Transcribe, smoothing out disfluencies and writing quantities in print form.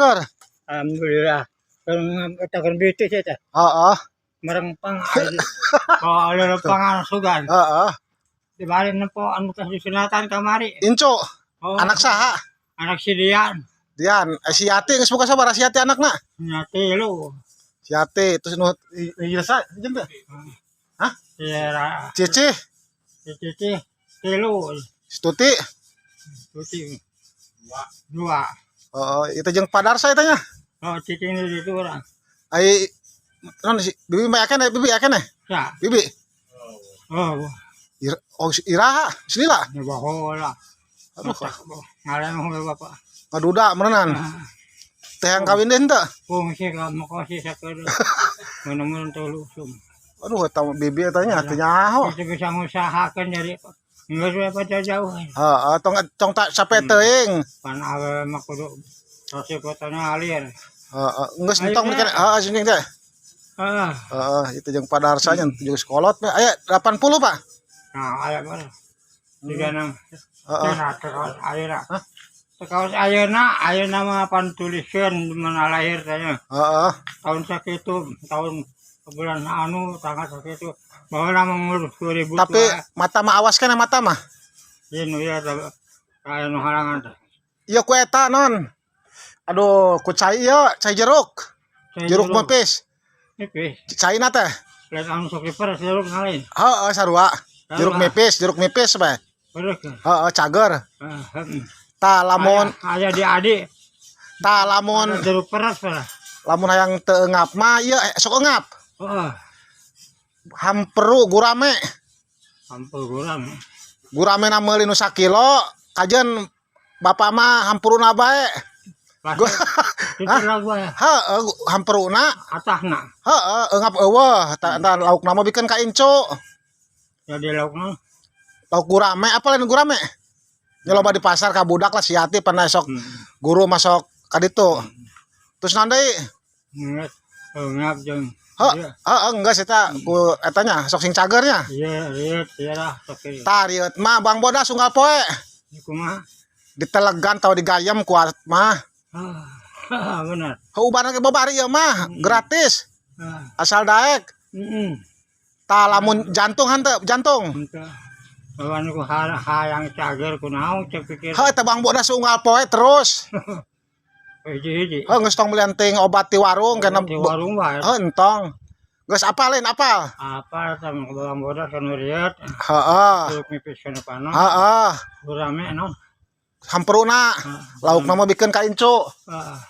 Cager. Alhamdulillah. Kalau eta kan bitis eta. Heeh. Mereng pang. Oh, ada pangarsugan. Heeh. Di balik nempo anu kas disunatan kamari. Incu, Oh, anak saha? Anak si Dian. Dian, si Yati geus buka sabaraha si Yati anakna? Nya tilu. Si Yati terus nu ieu sa jeung teh? Hah? Si Ra, Cici, si Cici tilu. Si Tuti. Tuti. Dua. Dua. Heeh, itu jeung Padarsa eta nya. Oh, Cici ini itu orang. Ai non si Bibi mah keneh, Bibi keneh. Ya. Bibi. Oh, Oh, si Iraha, silila. nya bahola. Aduh, Ngaran mah bapak. Ngaduda meureunan. Teh yang kawin deh henteu? Fungsi kamu kasih sakit. Mana-mana tuh. Aduh, eta mah Bibi eta nya teu nyaho. Itu bisa ngusahakan jadi enggak sudah pada jauh. Heeh, tong tong tak capek teuing. Pan awe mah kudu kasih kotanya alir. Heeh, geus Ayo, entong Teh. mikir heeh sini teh. Ah, Heeh, itu jeung Padarsa nya jeung sekolot aya 80, Pak. Nah, aya mana? Tiga nang. Heeh. Nah, tekaos ayeuna. Hah? Tekaos ayeuna, ayeuna mah pan tuliskeun di mana lahir tanya. Heeh. Tahun sakitu, tahun bulan anu tanggal sakitu. Bahwa nama ngurus 2000. Tapi mata mah awas kana mata mah. Ieu nu ieu teh aya nu halangan teh. Ieu ku eta non. Aduh, ku cai ieu, cai jeruk. Jeruk mepis. Nipis. Caina teh. Lain anu sok diperes jeruk lain. Heeh, sarua. Jeruk Sarua. mepis, jeruk mipis bae. Beres kan? Heeh, cager. Ah, heeh. Tah lamun Aya di adi. Tah lamun jeruk peres lah. Lamun hayang teu engap mah ieu sok engap. Oh, Hamperu gurame. Hampir kurang. Gurame na meuli nu sakilo, kajen bapak mah hampuruna bae. Pasti itu lah gua Heeh, hampuruna. Atahna. Heeh, engap eueuh, tah tah lauk nama bikin ka incu. Jadi lauk mah. Lauk gurame apa lain gurame? Nya loba di pasar ka budak lah si Yati pernah sok guru masuk ka ditu. Terus naon deui? Nges, ngap jeung. Heeh, heeh geus eta ku eta nya sok sing cagernya. Iya lah, sok ieu. Tah rieut mah bang bodas unggal poe. Kumaha? Ditelegan atau digayem kuat mah. Ah, benar. Heuh ubaran ge babari ieu mah gratis. Ah, Asal daek. Tah lamun jantung hanteu jantung. Henteu. Lawan ku hayang cager kunaon cek pikir. Heuh eta bang bodas unggal poe terus. Hiji-hiji. Heuh geus tong belian ting obat di warung kana Di warung wae. Heuh entong. Geus apal lain apal. Apa sama bawang bodas kan riet. Heeh. Jeruk nipis kana panon. Heeh. Gurame non. Hampuruna. Lauk nama bikin ka incu. Ah,